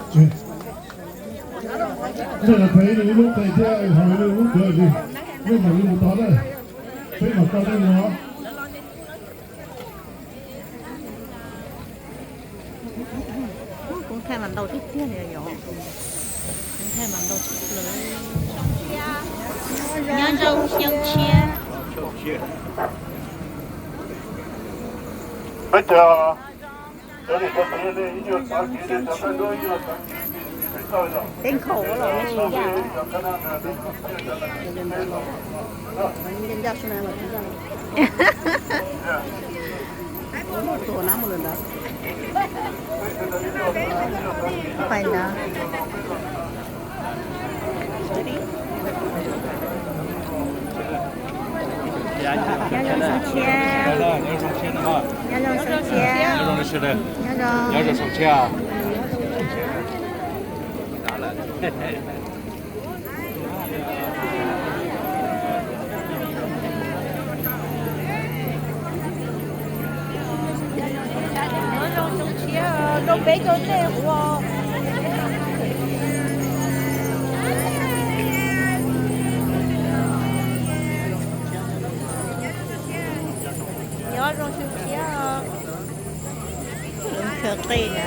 Nej los txais ib lub qe thiab haus ib lub cawv li, nej mam li mus tod na. Peb mam tau nej mus. Kuv thaij mas ntau tiag tiag li yom. Kuv thaij mas ntau tshaj plaws. Nyob zoo xyoo tshiab. Peb cov Teb nkhaus los me ncaj. Ncaj ncaj sub na los tsis ncaj. Tus nab mus lawm ntawd. Pais ntawd. Nyob zoo xyoo tshiab. Nyob zoo xyoo tshiab. Nyob zoo. Nyob zoo xyoo tshiab. Nyob zoo xyoo tshiab, rau peb caug tej ua. Nyob zoo xyoo tshiab. Khawb qij na.